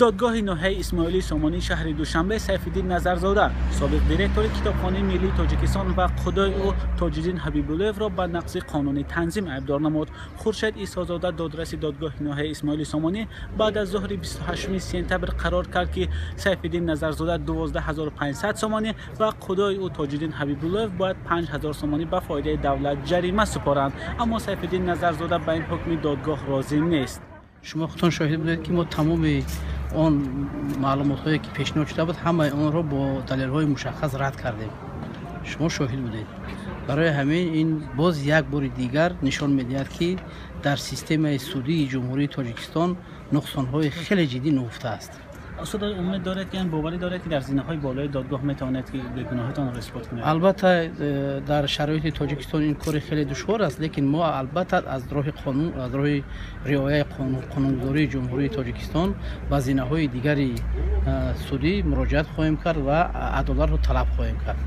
Додгоҳи ноҳияи Исмоили Сомонии шаҳри Душанбе Сайфиддин Назарзода, собиқ директори китобхонаи миллии Тоҷикистон ва худои ӯ Тоҷиддин Ҳабибуллоевро ба нақзи қонуни танзим айбдор намуд. Хуршед Исозода, додраси додгоҳи ноҳияи Исмоили Сомонӣ, баъд аз зуҳри 28 сентябр қарор кард, ки Сайфиддин Назарзода 12500 сомонӣ ва худои ӯ Тоҷиддин Ҳабибуллоев бояд 5000 сомонӣ ба фоидаи давлат ҷарима супоранд. Аммо Сайфиддин Назарзода ба ин ҳукми додгоҳ розӣ нест. Шумо худтон шоҳид будед, ки мо тамоми он маълумотҳое, ки пешниҳод шуда буд, ҳамаи онро бо далелҳои мушаххас рад кардем. Шумо шоҳид будед. Барои ҳамин ин боз як бори дигар нишон медиҳад, ки дар системаи судии Ҷумҳурии Тоҷикистон нуқсонҳои хеле ҷиддӣ нуҳуфта аст. Устод, умед доред, ки боварӣ доред, ки дар зинаҳои болои додгоҳ метавонед, ки бегуноҳитонро исбот кунед? Албатта, дар шароити Тоҷикистон ин кори хеле душвор аст, лекин мо албатта аз роҳи қонун, аз роҳи риояи қонунгузории Ҷумҳурии Тоҷикистон ба зинаҳои дигари судӣ муроҷиат хоҳем кард ва адолатро талаб хоҳем кард.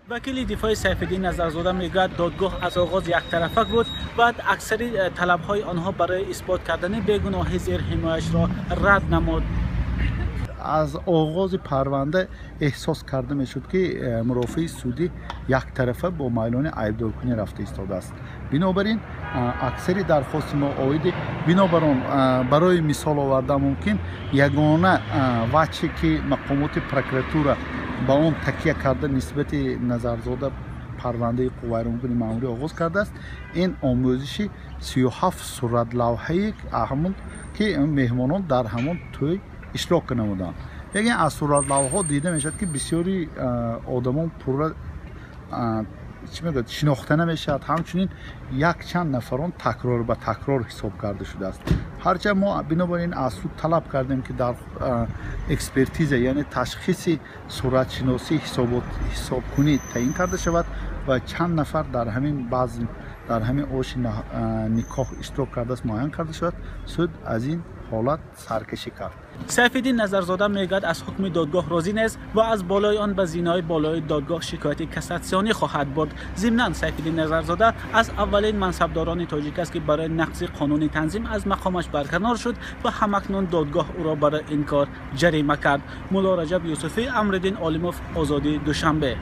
Вакили дифои Сайфиддин Назарзода мегӯяд, додгоҳ аз оғоз яктарафа буд ва аксари талабҳои онҳо барои исбот кардани бегуноҳӣ зерҳимояшро рад намуд. Аз оғози парванда эҳсос карда мешуд, ки мурофиаи судӣ яктарафа бо майлони айбдоркунӣ рафта истодааст. Бинобар ин аксари дархости мо оиди, бинобар он, барои мисол оварда мумкин, ягона ваче ки мақомоти прокуратура ба он такя карда нисбати Назарзода парвандаи ҳуқуқвайронкунии маъмурӣ оғоз кардааст, ин омӯзиши 37 суратлавҳаи ҳамон ки меҳмонон дар ҳамон тӯй иштирок намуданд. Лекин аз суратлавҳаҳо дида мешавад, ки бисёри одамон пурра чӣ мегӯяд, шинохта намешавад. Ҳамчунин якчанд нафарон такрор ба такрор ҳисоб карда шудааст. Ҳарчанд мо бинобар ин аз суд талаб кардем, ки дар экспертиза, яъне ташхиси суратшиносӣ, ҳисобкунӣ таъин карда шавад ва чанд нафар дар ҳамин базм, дар ҳамин оши никоҳ иштирок кардааст, муайян карда шавад. Суд аз ин ҳолат саркашӣ кард. Сайфиддин Назарзода мегӯяд, аз ҳукми додгоҳ розӣ нест ва аз болои он ба зинаҳои болои додгоҳ шикояти кассатсионӣ хоҳад бурд. Зимнан Сайфиддин Назарзода аз аввалин мансабдорони тоҷик аст, ки барои нақзи қонуни танзим аз мақомаш барканор шуд ва ҳамакнун додгоҳ ӯро барои ин кор ҷарима кард. Мулло Раҷаб Юсуфӣ, Амриддин Олимов, Озодӣ, Душанбе.